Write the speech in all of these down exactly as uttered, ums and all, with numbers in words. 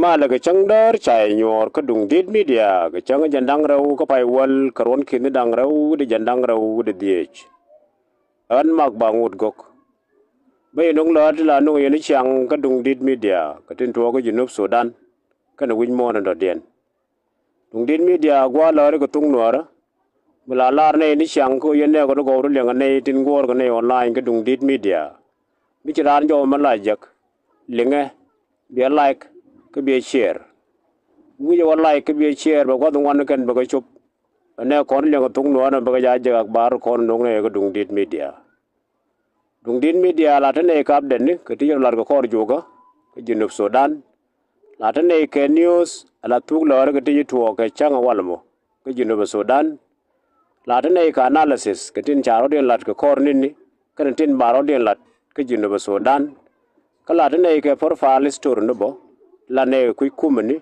Malɛ kɛ cäŋ däär ca yɛ nyuɔɔr kä Duŋdi̱t Media kɛ cäŋ jɛn da̱ŋ rɛw kä pay wäl kɛ ruɔ̱n ki̱ni da̱ŋ rɛw wi̱cdɛ jɛn da̱ŋ rɛw wi̱cdɛ dhieec. Ɣän Mak Baŋ Wut Gök. Bä yɛ no̱ŋ lɔaar ti la no̱ŋ yɛn i̱ ciaŋ kä Duŋdi̱t Media kɛ tin tuɔɔk kä Junub Sudan kɛnɛ wi̱c muɔ̱ɔ̱n in dɔ̱diɛn. Duŋdi̱t Media gua̱a̱ lɔri kɛ thuk Nuäärä. Mi la lar nɛy ni ciaŋ kä yɛn nɛɛkɔ ni gɔw ri liɛŋɛ nɛy tin guɔ̱ɔ̱rkɛ nɛy online kä Duŋdi̱t Media. Mi ci raan jɔw mɛ la jek liŋɛ, biɛ like kä biɛ share. Mi wi̱cɛ wä like kä biɛ share bɛ gua̱th ŋuan ni kɛn bɛ kɛ cop. Ɛ nɛɛkɔn liɛŋɛ thuk Nuäärä bɛ kɛ ja jek akbar kɔn no̱ŋ nɛy kä Duŋdi̱t Media. Duŋdi̱t Media la te nɛy kap dɛn ni kɛ ti ci rɔ lat kɛ kɔr jukä kä Junub Sudan. La te nɛy kɛ news ala thuk lɔri kɛ ti ci tuɔɔk kɛ cäŋ a wal mɔ kä Junub Sudan. La te nɛy kɛ analysis kɛ tin ca rɔ̱diɛn lat kɛ kɔr nini kɛnɛ tin ba rɔ̱diɛn lat kä Junub Sudan. Kä la te nɛy kɛ profile story ni bɔ la nɛy kɛ kui̱ kumä ni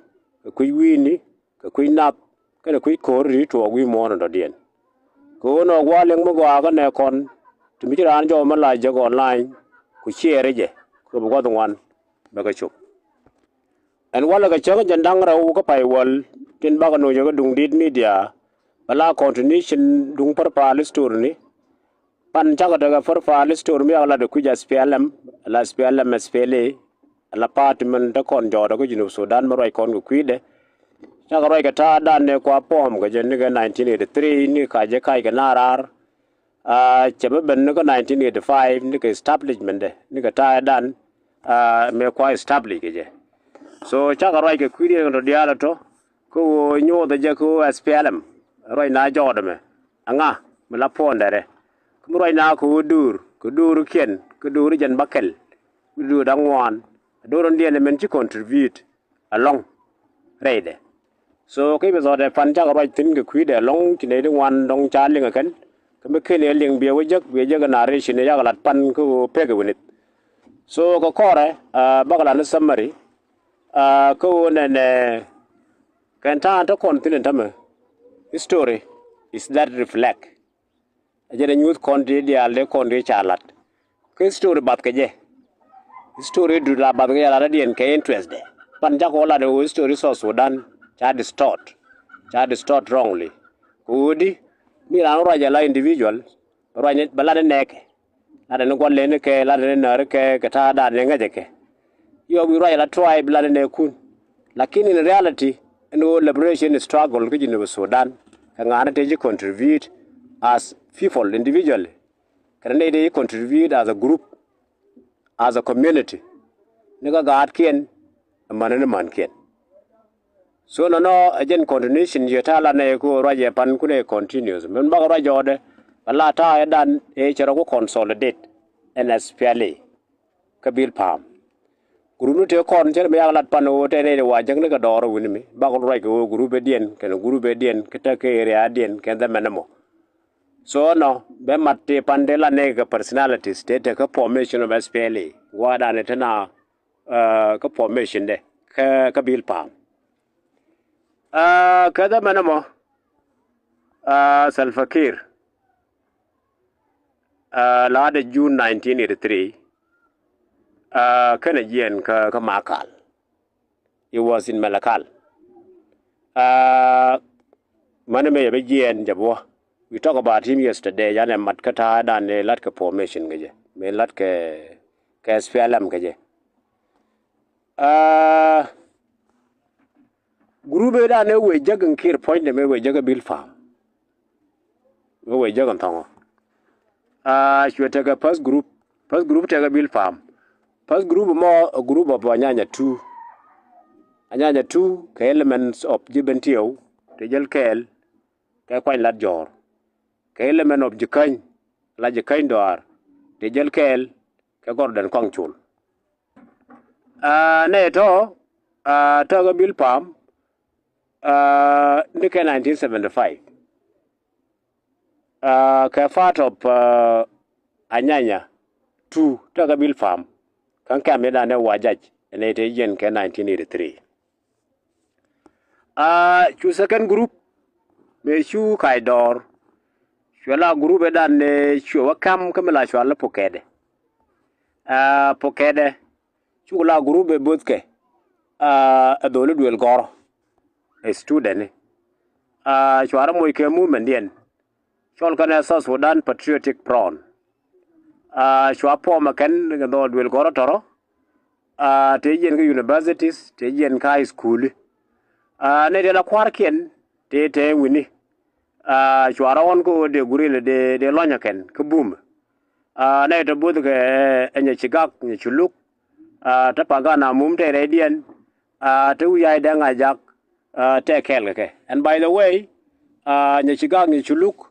kɛ kui̱ wi̱i̱ni kɛ kui̱ nath kɛnɛ kui̱ ko̱r ri tuɔɔk wi̱i̱ muɔ̱ɔ̱n in dɔ̱diɛn. Kɛ ɣöö nɔ gua̱a̱ liŋ mi gɔaa kä nɛɛkɔn ti mi ci raan jɔw mɛ la jek online ku share jɛ kɛ bi gua̱th ŋuan bɛ kɛ cop. Ɛn walɛ kɛ cäŋ jɛn da̱ŋ rɛw kä pay wäl tin bakɛ no̱o̱nyɛ kä Duŋdi̱t Media bɛ la continuation duŋ profile story ni. Pan cakɔ tekɛ profile story mi yak lat ɛ kui̱c S P L M, ala S P L M, S P L A, ala party min te kɔn jɔɔtdɛ kä Junub Sudan mi ruac kɔn kɛ kui̱dɛ. Cakɔ ruac kɛ ta̱a̱ dan ni kua form kɛ jɛ ni kɛ nineteen eighty-three ni ka jɛ kac kɛ na raar. Aa, cɛ mi ben ni kä nineteen eighty-five ni kɛ establishment dɛ ni kɛ ta̱a̱ dan, aa, mi kua establish kɛ jɛ. So cakɔ ruac kɛ kui̱diɛn kɛ tɔ diaal tɔ kä ɣöö nyothɛ jɛ kä ɣöö S P L M ruac na jɔɔtdɛ mɛ. Aŋa mi la puɔ̱ndɛ rɛ. Kä mi ruac na kɛ ɣöö do̱r kɛ do̱r kiɛn kɛ do̱r jɛn bäkɛl. Wi̱cdɛ do̱r da̱ŋ ŋuan. Do̱r in diɛn min ci contribute alɔŋ rɛydɛ. So kä bi dhɔtdɛ pan cakɔ ruac thi̱n kɛ kui̱dɛ alɔŋ ci nɛy ti ŋuan dɔ̱ŋ ca liŋ ɛ kɛn. Kä mi ken yɛ liŋ biɛ wä jek biɛ jek ɛ narration ɛ yak lat pan kä ɣöö pek ɛ wi̱nith. So kɛ kɔrɛ, aa, bakɛ lat ni summary, aa, kä ɣöö nɛnɛ kɛn ta̱a̱ te kɔn thi̱n in tämɛ. History is that reflect. Ɛ jɛn ɛ nyuuth kɔn ti diaal dee kɔn ti ca lat. Kä history bath kɛ jɛ. History dut la bath kɛ jɛ lat rɔ̱diɛn kɛ interest dɛ. Pan cakɔ lat ɛ ɣöö history South Sudan ca distort. Ca distort wrongly. Kɛ ɣöö di mi raan ruac ala individual ruac ni bɛ lat ni nɛɛkɛ. Lat ni gua̱l leni kɛ, lat ni näri kɛ, kɛ ta̱a̱ dan ni ŋäcɛ kɛ. Yɔ bi ruac ala tribe lat ni nɛɛkun. Lakin in reality ɛn ɣöö liberation struggle kä Junub Sudan kɛ ŋa̱ni te ci contribute as people individually. Kɛnɛ nɛy te ci contribute as a group, as a community. Ni kä gaatkiɛn, amäni ni mänkiɛn. So nɔnɔ ɛ jɛn continuation yɛ ta̱a̱ la nɛy ku ruac ɛ pan ku nɛy continuous. Min bakɛ ruac jɔɔdɛ bɛ la ta̱a̱ ɛ dan ɛ cɛ rɔ ku consolidate ɛn S P L A. Kä bil pa̱a̱m. Group ni tëë kɔn cɛ rɛ mi yak lat pan ɣöö tɛn nɛy ti wa jäk ni kɛ dɔɔr wi̱ni mi bakɛ ruac kɛ ɣöö group ɛ diɛn kɛnɛ group ɛ diɛn kɛ tek kɛ area diɛn kɛn dhɛ mɛn ɛmɔ. So nɔ bɛ mat ti pan ti la nɛy kɛ personalities tëë tek kä formation of S P L A. Wa dan ɛ te na, aa, kä formation dɛ kä, kä bil pa̱a̱m. Aa, kä dhɛ mɛn ɛmɔ, aa, Salva Kiir, aa, la̱a̱dɛ June nineteen eighty-three, aa, kɛnɛ jiɛn kä, kä Makal. It was in Malakal. Aa, mäni mëë yɛ bi jiɛɛn jɛ buɔ. We talk about him yesterday, yan ɛ mat kä ta̱a̱ dan ɛ lat kɛ formation kɛ jɛ. Mëë lat kɛ, kɛ S P L M kɛ jɛ. Aa, group ëë dan ëë wee jäk in Kiir puɔ̱nydɛ mëë wee jäk ɛ bil pa̱a̱m. Mëë wee jäk in thɔŋɔ. Aa, cuɛ tekɛ first group. First group tekɛ bil pa̱a̱m. First group mɔ a group of Anyanya two. Anyanya two kɛ elements of ji̱ Bentiu ti jäl kɛɛl kɛ kuany lat jɔ̱ɔ̱r. Kɛ element of ji̱ käny la ji̱ käny dɔaar ti jäl kɛɛl kɛ Gɔrdɛn Kɔaŋ Col. Aa, nɛ tɔ, aa, tɔ kɛ bil pa̱a̱m, aa, ni kɛ nineteen seventy-five. Aa, kɛ part of, aa, Anyanya two tɔ kɛ bil pa̱a̱m. Kä kɛm ni dan ɛ wa jac ɛn ɛ te jiɛn kɛ nineteen eighty-three. Aa, cu second group mëë cu kac dɔɔr. Cuɛ la group ëë dan ëë cuɛ wä ka̱m kä mi la cual ni Pokɛtdɛ. Aa, Pokɛtdɛ cuk la group ëë bo̱thkɛ. aa, ɛ dholi duël gɔ̱rä, ɛ student ni. Aa, cua rɔ moc kɛ movement diɛn cɔl kɛnɛ South Sudan Patriotic Front. Aa, cua form ɛ kɛn kɛ dholi duël gɔ̱rä tɔ̱rä. Aa, tëë jiɛn kä universities, tëë jiɛn kä high school. Aa, nɛy tëë la kua̱rkiɛn tëë tëë wi̱ni. Aa, cua rɔ ɣɔn kä ɣöö dee guril dee, dee lɔ̱nyä kɛn kä bum. Aa, nɛy tɔ̱ bo̱th kɛ, ɛ, Nyɛ Ci Gak, Nyɛ Ci Luk. Aa, te Pagan Amum te rɛydiɛn. Aa, te Wi̱i̱ Ay Dɛŋ Ajak. Aa, te kɛɛl kɛ kɛ. And by the way, aa, Nyɛ Ci Gak, Nyɛ Ci Luk,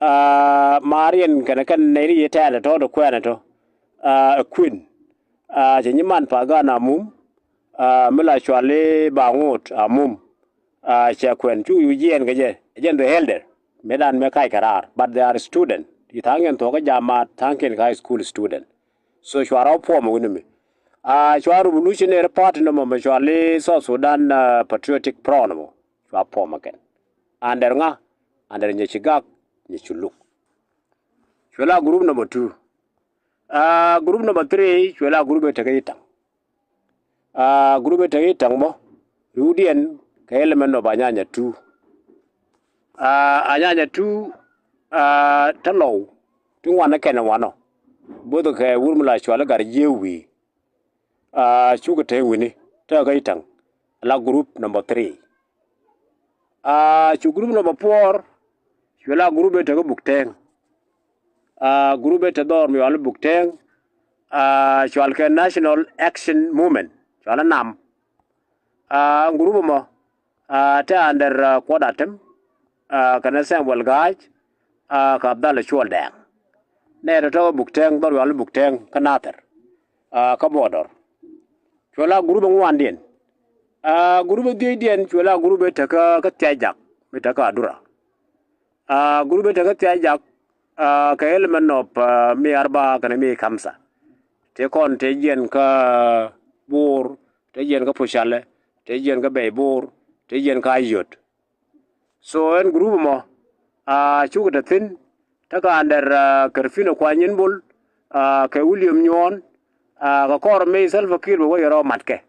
aa, maariɛn kɛnɛ kɛn nɛy ri tɛɛl tɔ̱, te kuɛɛnɛ tɔ̱. Aa, ɛ kuën. Aa, cɛ nyiman Pagan Amum. Aa, mi la cuali Baŋot Amum. Aa, cɛ kuɛn cu wi̱i̱ jiɛɛn kɛ jɛ, jɛn the elder. Mëë dan mëë kac kɛ raar, but they are student. Ti tha̱a̱ŋkiɛn thuɔ̱k kä jamaat, tha̱a̱ŋkiɛn kɛ high school student. So cua rɔ form wi̱ni mi. Aa, cua revolutionary party nɔmɔ mɛ cuali South Sudan, aa, Patriotic Front mɔ. Cua form ɛ kɛn. Under ŋa? Under Nyɛ Ci Gak, Nyɛ Ci Luk. Cuɛ la group number two. Aa, group number three, cuɛ la group ëë tekɛ Itaŋ. Aa, group ëë tekɛ Itaŋ mɔ, riwdiɛn kɛ element of Anyanya two. Aa, Anyanya two, aa, te Lɔw, ti ŋuan ɛ kɛn ɛ wanɔ. Bo̱th kɛ wur mi la cuali Gat Jiëë wi̱i̱. Aa, cukɛ te wi̱ni, tekɛ Itaŋ, la group number three. Aa, cu group number four, cuɛ la group ëë tekä Buk Tɛŋ. Aa, group ëë te dhɔr mi cual Buk Tɛŋ. Aa, cual kɛ National Action Movement, cual ɛ nam. Aa, group mɔ, aa, te under, aa, Kuɔt Atem, aa, kɛnɛ Samuel Ga̱a̱c, aa, kɛ Abdalla Cuɔl Dɛŋ. Nɛy tɔ̱ tɔ̱ kä Buk Tɛŋ, dhɔr wial Buk Tɛŋ kä Nathir, aa, kä Bɔdɔr. Cuɛ la group ɛ ŋuandiɛn. Aa, group ɛ dhiecdiɛn cuɛ la group ëë tekä kä Thia̱c Jak, mi tekä Adura. Aa, group ëë tekä Thia̱c Jak, aa, kɛ element of, aa, mi arba kɛnɛ mi kamsa. Tëë kɔn tëë jiɛn kä Bor, tëë jiɛn kä Pucalɛ, tëë jiɛn kä Bɛy Bor, tëë jiɛn kä Ayot. So ɛn group mɔ, aa, cukɛ te thi̱n, tekɛ under, aa, Kɛrpinɛ Kuany Nyin Bol, aa, kɛ William Nyuɔ̱ɔ̱n, aa, kɛ kɔr mëë Salva Kiir bɛ wä yɛ rɔ matkɛ.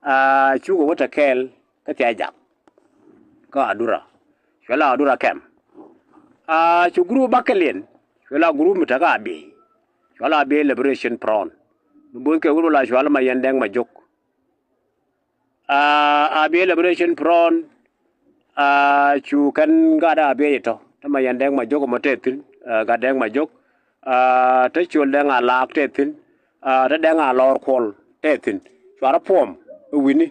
Aa, cukɛ wä te kɛɛl kä Thia̱c Jak kä Adura. Cuɛ la Adura kɛm. Aa, cu group bakɛliɛn, cuɛ la group mi tekä Abiey. Cuɛ la Abiey Liberation Front. Mi bo̱th kɛ wur mi la cual Mayɛn Dɛŋ Majok. Aa, Abiey Liberation Front, aa, cu kɛn gat Abiey tɔ̱, te Mayɛn Dɛŋ Majok mɔ te thi̱n, aa, Gat Dɛŋ Majok, aa, te Col Dɛŋ Alaak te thi̱n, aa, te Dɛŋ Alɔr Kuɔl te thi̱n. Cua rɔ form ɛ wi̱ni,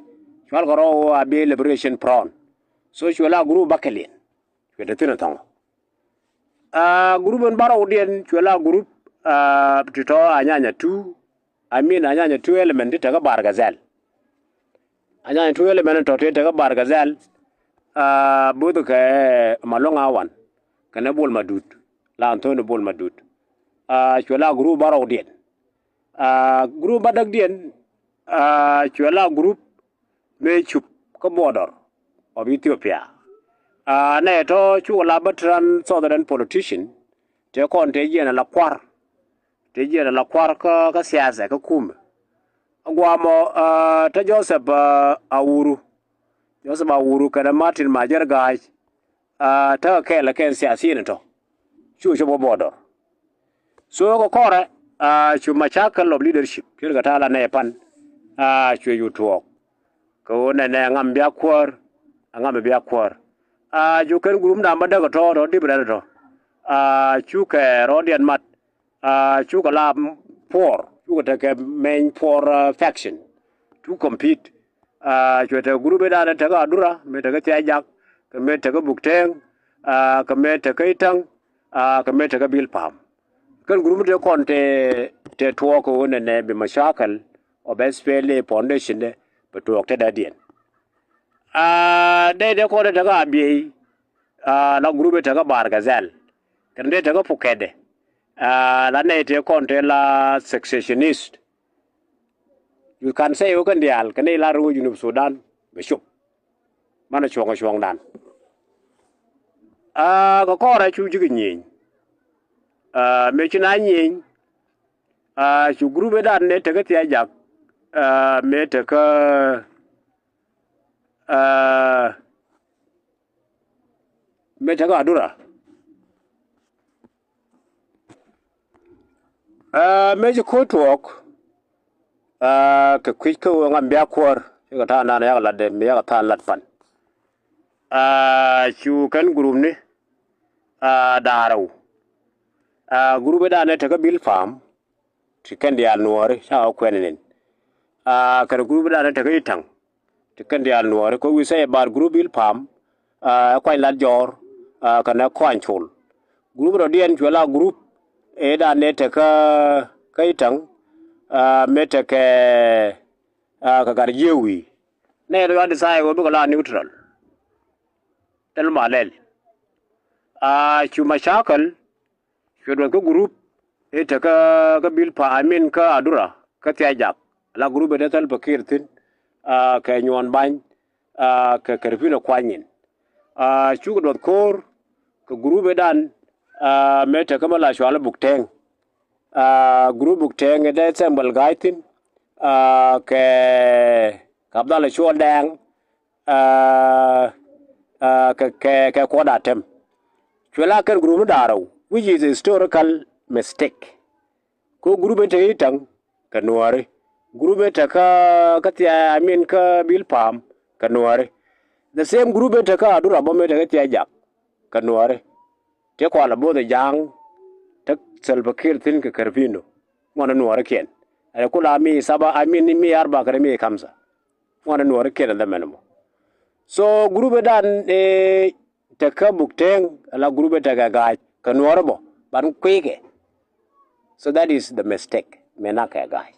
cual kɛ rɔ Abiey Liberation Front. So cuɛ la group bakɛliɛn, cuɛ te thi̱n ɛ thɔŋ. Aa, group in bärɔwdiɛn cuɛ la group, aa, ti tɔ̱ Anyanya two, I mean Anyanya two element ti tekä Bar Gazal. Anyanya two element tɔ̱ ti tekä Bar Gazal, aa, bo̱th kɛ Maluŋ Awan kɛnɛ Bol Madut, la Anthony Bol Madut. Aa, cuɛ la group bärɔwdiɛn. Aa, group bädäkdiɛn, aa, cuɛ la group mëë cup kä border of Ethiopia. Aa, nɛy tɔ̱ cukɛ la veteran Southern politician, tëë kɔn tëë jiɛn ala kua̱r, tëë jiɛn ala kua̱r kä, kä siasa kä kumɛ. Guamɔ, aa, te Joseph, aa, Awuru, Joseph Awuru kɛnɛ Martin Majɛr Ga̱a̱c, aa, tekɛ kɛɛl kɛn siasiin tɔ̱. Cu cop kä border. So kɛ kɔrɛ, aa, cu macakɛl of leadership, ce̱tkɛ ta̱a̱ la nɛy pan, aa, cuɛ cu tuɔɔk. Kɛ ɣöö nɛnɛ ŋam bia kuäär, ɛ ŋam bia kuäär. Aa, cu kɛn group namba däk tɔ̱, tɔ̱ different tɔ̱. Aa, cukɛ rɔɔdiɛn mat, aa, cukɛ la puɔr, cukɛ tekɛ mɛny puɔr, aa, faction. Cu compete. Aa, cuɛ tekɛ group ëëdan tekä Adura, mëë tekä Thia̱c Jak, kɛ mëë tekä Buk Tɛŋ, aa, kɛ mëë tekä Itaŋ, aa, kɛ mëë tekä Bil Pam. Kɛn group tëë kɔn tëë, tëë tuɔɔk kɛ ɣöö nɛnɛ bi macakɛl of SPLA foundation dɛ bi tuɔɔk tetdädiɛn. Aa, nɛy tëë kɔn tëë tekä Abiey, aa, la group ëë tekä Bar Gazal, kɛnɛ tëë tekä Pukɛdɛ, aa, la nɛy tëë kɔn tëë la secessionist. You can say wä kɛn diaal kɛ nɛy la ro̱ŋ Junub Sudan bɛ cop. Manɛ cuɔ̱ŋ ɛ cuɔ̱ŋdan. Aa, kɛ kɔrɛ cu ji̱ kɛ nyieny. Aa, mëë ci na nyieny, aa, cu group ëëdan nɛy tekä Thia̱c Jak, aa, mëë tekä Mëë tekɛ Adura. Aa, mëë ci ko̱r tuɔɔk, aa, kɛ kui̱c kä ɣöö ŋa mi bia kuäär, cikɛ ta̱a̱ naan yakɛ lat dee mi yakɛ tha̱a̱ŋ lat pan. Aa, cu kɛn group ni, aa, da̱a̱r rɛw. Aa, group ëëdan ëë tekä Bilpam, ti kɛn diaal Nuɔɔri, ca ɣä kuɛn inin. Aa, kɛnɛ group ëëdan ëë tekä Itaŋ, ti kɛn diaal Nuɔɔri. Kɛ ɣöö we say about group Bilpam, aa, ɛ Kuany Lat Jɔɔr, aa, kɛnɛ Kuany Col. Group rɔ̱diɛn cuɛ la group ëëdan ëë tekä kä Itaŋ, aa, mëë tekɛ, aa, kɛ Gat Jiëë Wi̱i̱. Nɛ rɔ yua decide ɣöö bikɛ la neutral. Thil ma lɛl. Aa, cu macakɛl, cuɛ duɔth kä group ëë tekä kä Bilpam, I mean kä Adura, kä Thia̱c Jak. La group ëë te Salva Kiir thi̱n, aa, kɛ Nyuɔn Bany, aa, kɛ Kɛrpinɔ Kuany in. Aa, cukɛ duɔth ko̱r kɛ group ëëdan, aa, mëë tekä mi la cɔal i̱ Buk Tɛŋ. Aa, group Buk Tɛŋ ëë te Samuel Ga̱a̱c thi̱n, aa, kɛ, kɛ Abdalla Cuɔl Dɛŋ, aa, aa, kɛ, kɛ, kɛ Kuɔt Atɛm. Cuɛ la kɛn group ni da̱a̱r rɛw, which is a historical mistake. Kɛ ɣöö group ëë tekä Itaŋ kɛ Nuɔɔri. Group ëë tekä kä Thia̱c, I mean kä Bilpam kɛ Nuɔɔri. The same group ëë tekä Adura bä mëë tekä Thia̱c Jak kɛ Nuɔɔri. Tëë kua la bo̱o̱th ɛ Ja̱a̱ŋ, te Salva Kiir thi̱n kɛ Kɛrpinɔ. Ŋuɔ̱nɛ Nuɔɔrikiɛn. Ɛ kula mi saba, I mean mi arba kɛnɛ mi kamsa. Ŋuɔ̱nɛ Nuɔɔrikiɛn ɛ dhɛ mɛn mɔ. So group ëëdan ëë tekä Buk Tɛŋ, ala group ëë tekɛ Ga̱a̱c kɛ Nuɔɔri bä, ban kui̱kɛ. So that is the mistake, mëë nak kɛ Ga̱a̱c.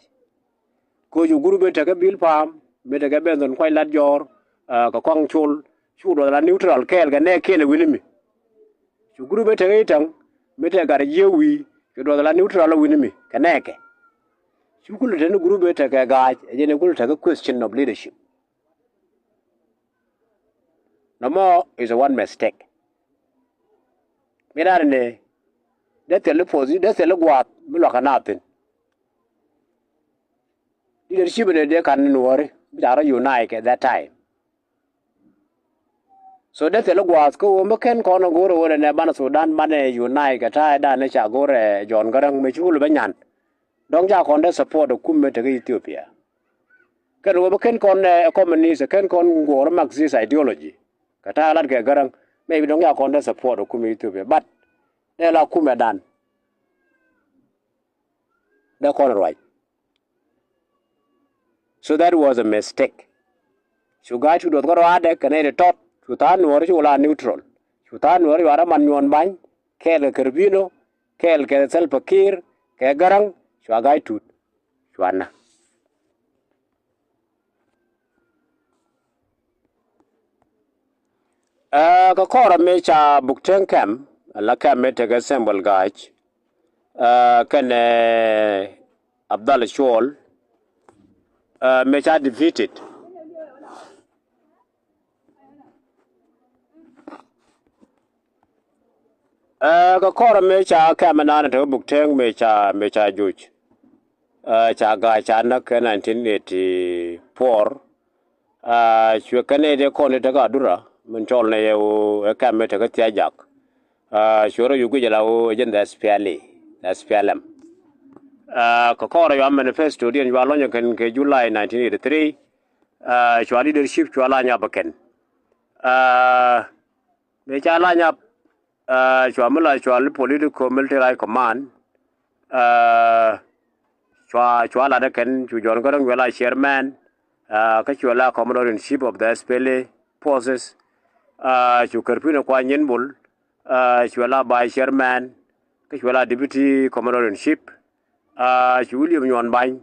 Kɛ ɣöö cu group ëë tekä Bilpam, mëë tekɛ Benson Kuany Lat Jɔɔr, aa, kɛ Kuany Col, cukɛ duɔth la neutral kɛɛl kɛ nɛɛkiɛn ɛ wi̱ni mi. Cu group ëë tekä Itaŋ, mëë tekɛ Gat Jiëë Wi̱i̱, cu duɔth la neutral ɛ wi̱ni mi kɛ nɛɛkɛ. Cu kulɛ te ni group ëë tekɛ Ga̱a̱c, ɛ jɛn ɛ kulɛ tekɛ question of leadership. Nɔmɔ is a one mistake. Mi raan ni dee thil i̱ posi, dee thil i̱ gua̱a̱th mi luakä naath thi̱n. Leadership ni dee ka̱n ni Nuɔɔri mi ca rɔ unite at that time. So dee thil i̱ gua̱a̱th kä ɣöö mi ken kɔn ɛ go̱o̱r ɛ ɣöö nɛ banɛ Sudan banɛ unite kɛ ta̱a̱dan ni ca go̱o̱r ɛ John Garang mi cukul bä nyan. Dɔ̱ŋ ca kɔn dee support ɛ kum mëë tekä Ethiopia. Kɛn ɣöö bi ken kɔn ɛ communist, ken kɔn guɔ̱ɔ̱r Marxist ideology kɛ ta̱a̱ lat kɛ Gäräŋ, maybe dɔ̱ŋ ca kɔn dee support ɛ kum Ethiopia, but dee la kumɛ dan dee kɔn ruac. So that was a mistake. Cu Ga̱a̱c cu duɔth kä ruaadɛ kɛ nɛy ti tɔt, cu tha̱a̱ŋ Nuɔɔri cu la neutral. Cu tha̱a̱ŋ Nuɔɔri cuarɛ man Nyuɔn Bany kɛɛl kɛ Kɛrbino kɛɛl kɛ Salva Kiir kɛ Gäräŋ, cua Ga̱a̱c tut, cua näk. Ɛ, kɛ kɔrɛ mëë ca Buk Tɛŋ kɛm, ala kɛm mëë tekɛ Samuel Ga̱a̱c, ɛ, kɛnɛ Abdalla Cuɔl, ɛ, mëë ca defeated. Ɛ, kɛ kɔrɛ mëë ca kɛmɛ naan tekɛ Buk Tɛŋ mëë ca, mëë ca joc. Ɛ, ca Ga̱a̱c ca näk kɛ nineteen eighty-four. Ɛ, cuɛ kɛn nɛy tëë kɔn i̱ tekɛ Adura min cɔl nɛ yɛ ɣöö ɛ kɛmɛ tekɛ Thia̱c Jak. Ɛ, cuɛ rɔ yuk guic ala ɣöö ɛ jɛn the S P L A, the S P L M. Ɛ, kɛ kɔrɛ yua manifesto diɛn cua lɔ̱nyɛ kɛn kɛ July nineteen eighty-three. Ɛ, cua leadership cua la nyap ɛ kɛn. Ɛ, mëë ca la nyap, ɛ, cua mi la cua li political military high command, ɛ, cua, cua lat ɛ kɛn, cu John Garang cuɛ la chairman, ɛ, kä cuɛ la commander in chief of the S P L A forces, ɛ, cu Kɛrbino Kuany Nyin Bol, ɛ, cuɛ la vice chairman, kä cuɛ la deputy commander in chief. Ɛ, cu William Nyuɔn Bany,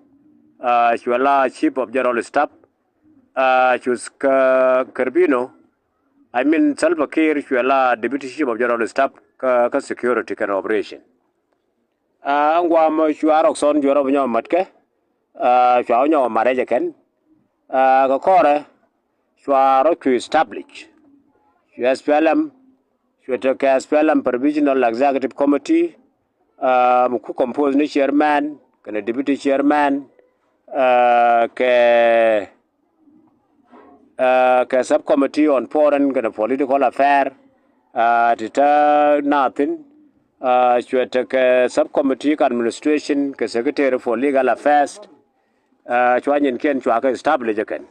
ɛ, cuɛ la chief of general staff, ɛ, cu Kɛ-, Kɛrbino, I mean Salva Kiir cuɛ la deputy chief of general staff kä, kä security kɛnɛ operation. Ɛ, ɛn guam cua Rockson cuɛ rɔ bi nyɔk mat kɛ, ɛ, cua wä nyɔk mat rɛc ɛ kɛn. Ɛ, kɛ kɔrɛ cua rɔ cu establish, cu S P L M, cuɛ tekɛ S P L M Provisional Executive Committee, ɛ, mi ku compose ni chairman kɛnɛ deputy chairman, ɛ, kɛ, ɛ, kɛ subcommittee on foreign kɛnɛ political affair, Ti te naath thi̱n, cuɛ tekɛ subcommittee kɛ administration kɛ secretary for legal affairs. Cua nyinkiɛn cua kɛ establish ɛ kɛn.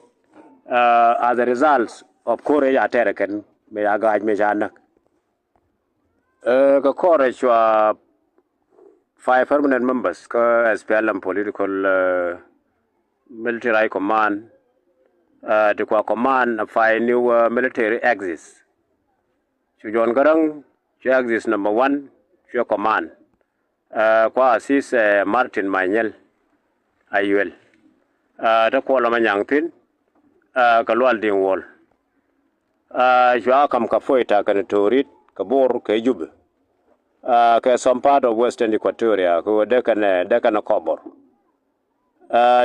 As a result of ko̱r ëë ca tɛr ɛ kɛn mëë ca ga̱a̱c mëë ca näk. Kɛ kɔrɛ cua five permanent members kä S P L M political, military high command. Ti kua command a five new military axis. Cu John Garang cu axis number one, cu command. Kua assist Martin Manyel Ayuel. Te Kuɔl Manyaŋ thi̱n kɛ Lual Diŋ Wuɔl. Cua kam kɛ Foita kɛnɛ Torit kɛ Bor kɛ Jubɛ. Kɛ some part of Western Equatoria kɛ wä dee kɛnɛ dee kɛnɛ Kɔbor.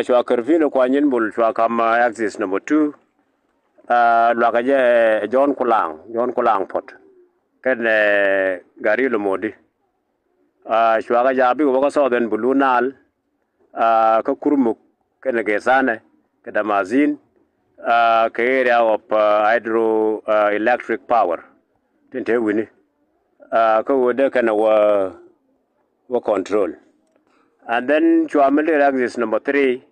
Cua Kɛrpin Kuanyin Bul cua kam axis number two. Luakɛ jɛ John Kulaŋ, John Kulaŋ Puɔt kɛnɛ Gari Lomodi. Cua kɛ jaak bikɛ wä kä Southern Blue Nile. Kä Kurmuk kɛnɛ Gesanɛ kɛ Damazin. Kɛ area of hydro electric power tin te wi̱ni. Kä wä dee kɛnɛ wä wä control. And then cua military axis number three,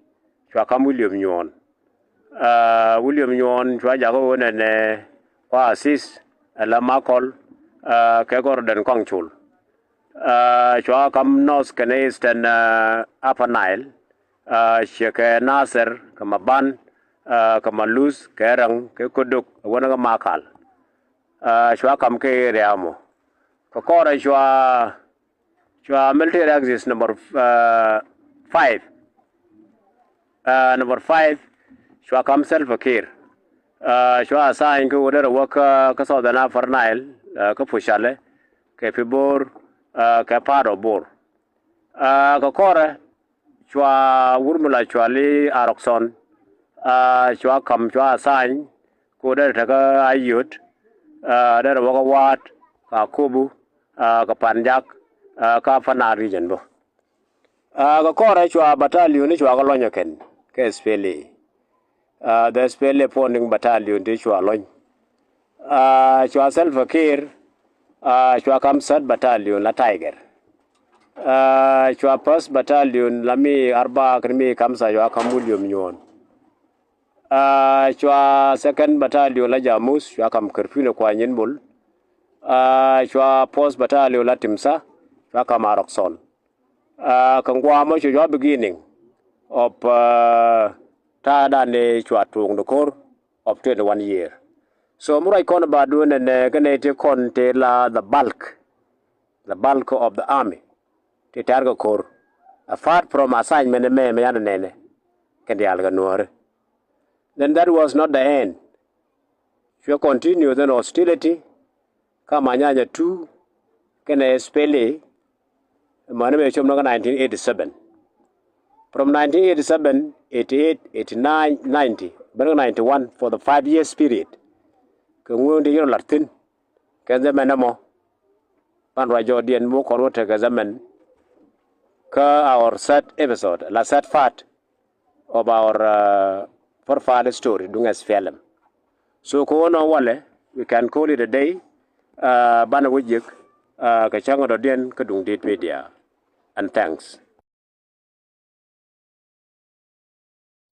cua kam William Nyuɔn. William Nyuɔn cua jakä wä nɛnɛ kua assist ɛ la Makɔl kɛ Gordon Kɔŋ Col. Cua kam North kɛnɛ Eastern Upper Nile. Ciɛ kɛ Nasir kɛ Maban kɛ Maluth kɛ Rɛŋ kɛ Kodok ɛ wänä kɛ Makal. Cua kam kɛ area mɔ. Kɛ kɔrɛ cua cua military axis number five. Number five, cua kam Salva Kiir. Cua assign kä wä derɛ wä kä Southern Upper Nile, kä Pucalɛ kɛ Pibor kɛ part of Bor. Kɛ kɔrɛ cua wurmila cua li Arokson. Cua kam cua assign kä wä derɛ tekä Ayot. Derɛ wä kä Waat, kä Akobo, kä Panjak, kä Upper Nile region bä. Kɛ kɔrɛ cua battalion ni cua kɛ lɔny ɛ kɛn kɛ S P L A. The S P L A founding battalion ti cua lɔny. Cua Salva Kiir cua kam third battalion la Tiger. Cua first battalion la mi arba kɛn mi kamsa cua kam William Nyuɔn. Cua second battalion la Jamus cua kam Kɛrpin Kuanyin Bul. Cua fourth battalion la Timsa cua kam Arokson. Kɛ ŋuamɔ cua beginning of ta̱a̱ dan ni cua tuŋ ni ko̱r of twenty one year. So mi ruac kɔn ba duun nɛ nɛ kɛ nɛ ti kɔn ti la the bulk, the bulk of the army ti tɛr kɛ ko̱r, apart from assignment mɛ mɛ yan nɛ nɛ kɛ diaal kɛ Nuɔ̱ɔ̱ri. Then that was not the end. Cua continue then hostility kä Manyanya two kɛnɛ S P L A. Mani mɛ com ni kä nineteen eighty seven. From nineteen eighty seven, eighty eight, eighty nine, ninety, ben kä ninety one, for the five years period. Kɛ ŋuun ti yɛn lat thi̱n kɛ zaman ɛmɔ. Ban ruac jɔɔdiɛn mi wä kɔn wä tekɛ zaman kä our third episode la third part of our profile story duŋ S P L M. So kɛ wä nɔ walɛ, we can call it a day. Banɛ wä jiɛk kɛ cäŋ dɔ̱diɛn kä duŋ dit media. And thanks.